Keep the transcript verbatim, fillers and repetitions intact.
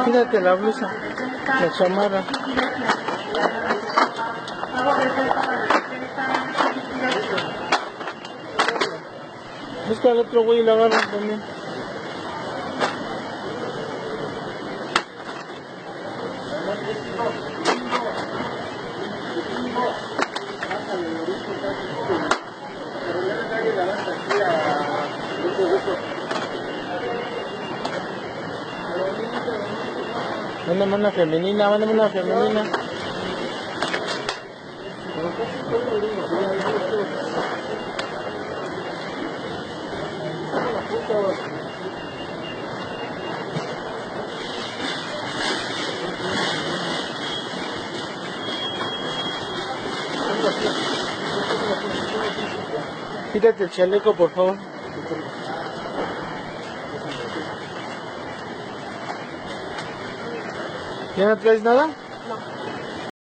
Quítate la blusa, la chamarra. Busca al otro güey y lo agarra también. Mándame una femenina, mándame una femenina. Quítate el chaleco, por favor. ¿Ya no traes nada?